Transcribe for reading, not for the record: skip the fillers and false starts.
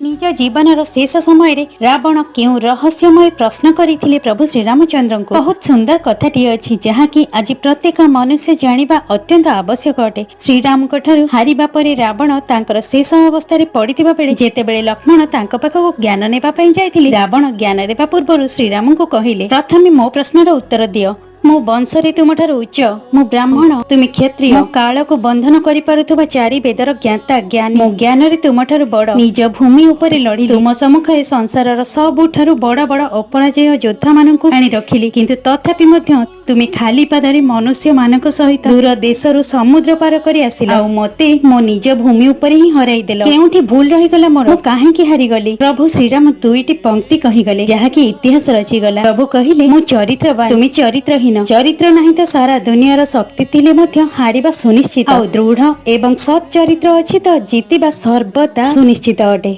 ନିଜ ଜୀବନର ଶେଷ ସମୟରେ ରାବଣ କେଉଁ ରହସ୍ୟମୟ ପ୍ରଶ୍ନ କରିଥିଲେ ପ୍ରଭୁ ଶ୍ରୀରାମଚନ୍ଦ୍ରଙ୍କୁ? ବହୁତ ସୁନ୍ଦର କଥାଟିଏ ଅଛି, ଯାହାକି ଆଜି ପ୍ରତ୍ୟେକ ମନୁଷ୍ୟ ଜାଣିବା ଅତ୍ୟନ୍ତ ଆବଶ୍ୟକ ଅଟେ। ଶ୍ରୀରାମଙ୍କ ଠାରୁ ହାରିବା ପରେ ରାବଣ ତାଙ୍କର ଶେଷ ଅବସ୍ଥାରେ ପଡ଼ିଥିବା ବେଳେ ଯେତେବେଳେ ଲକ୍ଷ୍ମଣ ତାଙ୍କ ପାଖକୁ ଜ୍ଞାନ ନେବା ପାଇଁ ଯାଇଥିଲେ, ରାବଣ ଜ୍ଞାନ ଦେବା ପୂର୍ବରୁ ଶ୍ରୀରାମଙ୍କୁ କହିଲେ, "ପ୍ରଥମେ ମୋ ପ୍ରଶ୍ନର ଉତ୍ତର ଦିଅ। ମୁଁ ବଂଶରେ ତୁମଠାରୁ ଉଚ୍ଚ। ମୁଁ ବ୍ରାହ୍ମଣ, ତୁମେ କ୍ଷତ୍ରିୟ। ମୁଁ କାଳକୁ ବନ୍ଧନ କରିପାରୁଥିବା ଚାରି ବେଦର ଜ୍ଞାତା, ଜ୍ଞାନୀ। ମୁଁ ଜ୍ଞାନରେ ତୁମଠାରୁ ବଡ। ନିଜ ଭୂମି ଉପରେ ଲଢି ତୁମ ସମ୍ମୁଖରେ ସଂସାରର ସବୁଠାରୁ ବଡ ବଡ ଅପରାଜେୟ ଯୋଦ୍ଧାମାନଙ୍କୁ ଆଣି ରଖିଲି। କିନ୍ତୁ ତଥାପି ମଧ୍ୟ ତୁମେ ଖାଲି ପାଦରେ ମନୁଷ୍ୟ ମାନଙ୍କ ସହିତ ଦୂର ଦେଶରୁ ସମୁଦ୍ର ପାର କରି ଆସିଲ ଆଉ ମତେ ମୋ ନିଜ ଭୂମି ଉପରେ ହିଁ ହରାଇ ଦେଲ। କେଉଁଠି ଭୁଲ ରହିଗଲା ମୋର? ମୁଁ କାହିଁକି ହାରିଗଲି?" ପ୍ରଭୁ ଶ୍ରୀରାମ ଦୁଇଟି ପଙ୍କ୍ତି କହିଗଲେ, ଯାହାକି ଇତିହାସ ରଚିଗଲା। ପ୍ରଭୁ କହିଲେ, "ମୁଁ ଚରିତ୍ରବାନ, ତୁମେ ଚରିତ୍ରହୀନ। ଚରିତ୍ର ନାହିଁ ତ ସାରା ଦୁନିଆର ଶକ୍ତି ଥିଲେ ମଧ୍ୟ ହାରିବା ସୁନିଶ୍ଚିତ। ଆଉ ଦୃଢ ଏବଂ ସତ୍ ଚରିତ୍ର ଅଛି ତ ଜିତିବା ସର୍ବଦା ସୁନିଶ୍ଚିତ ଅଟେ।"